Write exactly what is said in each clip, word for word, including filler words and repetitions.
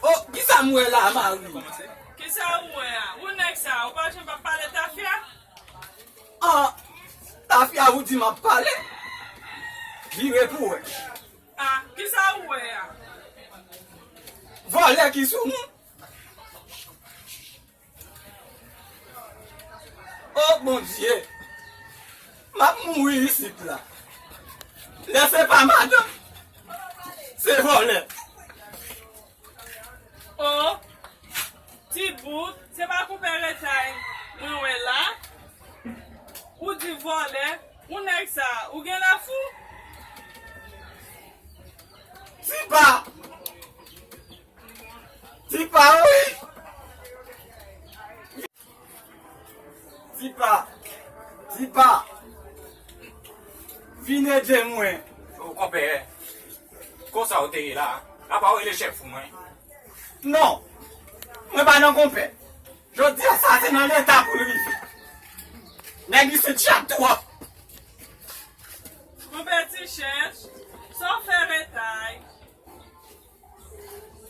Oh, kisa m wè la, Mari? Kisa ou wè a? Ou nèg sa, ou pa janm ap pale tafya? Ah, tafya ou di m ap pale? Vire pou wè. Ah, kisa ou wè a? Vòlè ki sou nou. Oh, Bondye! M ap mouri isit la. Lè se pa madanm, se vòlè. Oh, ti bout, se pa konpè Retay mwen wè la. Ou di vòlè, ou nèg sa, ou gen lè fou? Tipa! Tipa, wi! Tipa! Tipa! Vin ede mwen! O konpè, konsa ou te ye la? Apa w rele chèf ou mwen? Non! Mwen pa nan konpè. Jodi a sa se nan leta pou l rive. Nèg isit chat twòp. Konpè ti chèch, sa w fè Retay?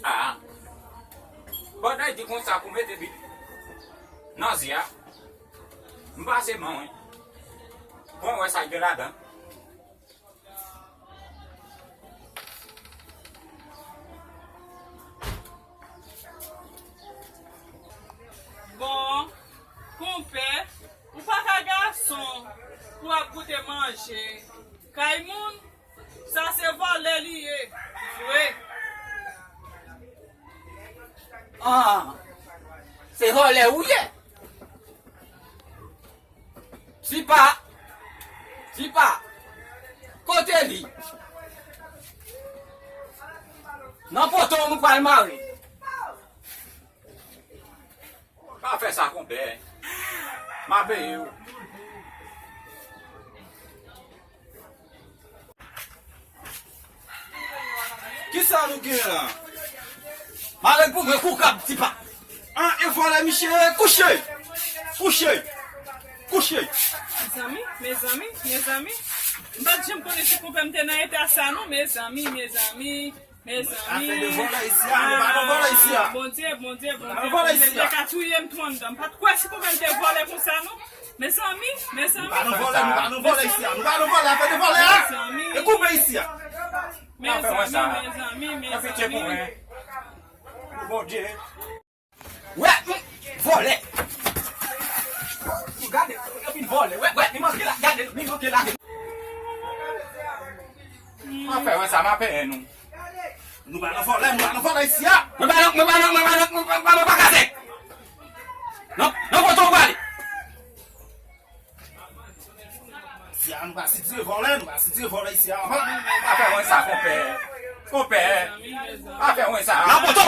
Ah. Bòday di konsa pou mete bit nan zye a. M pase man wi. Bon, wè sa gen ladan. Bon, konpè, ou pa ka gason pou ap goute manje kay moun. Sa se vòlè li ye, vre. Ah, se vòlè ou ye? Tipa, Tipa, kote li? Nan poto nou pral mare. Pa fè sa, konpè. M a peye w. Kisa nou gen la? Mare l pou mwen, koukab, Tipa. An, e vòlè misye ye, kouche! Kouche! Kouche! Mezanmi, mezanmi, mezanmi. M pa t janm konnen si konpè m te nan eta sa non, mezanmi, mezanmi. Mezanmi. Afè de vòlè isi a, nou pa nan vòlè isi a. Bondye, Bondye, Bondye, Bondye ka touye m tou anndan. M pa t kwè si konpè m te vòlè konsa non. Mezanmi, mezanmi. Nou pa nan vòlè, nou pa nan vòlè isi a. Nou pa nan vòlè, afè de vòlè a. Mezanmi. E koupe isi a. Mezanmi, mezanmi, mezanmi. Fè pitye pou mwen. Bondye. Wè, m, vòlè. Nou gade, anpil vòlè. Wè, wè, li manke la, gade, li manke la. M a fè wè sa, m a peye nou. Nou pa nan vòlè, nou pa nan vòlè isi a. Mwen pa nan, mwen pa nan, mwen pa nan, mwen pa, mwen pa kazèk. Non, non, kote w prale? Si a nou pa sitire vòlè, nou pa sitire vòlè isi a. Pa fè mwen sa, konpè. Konpè. Pa fè mwen sa. Nan poto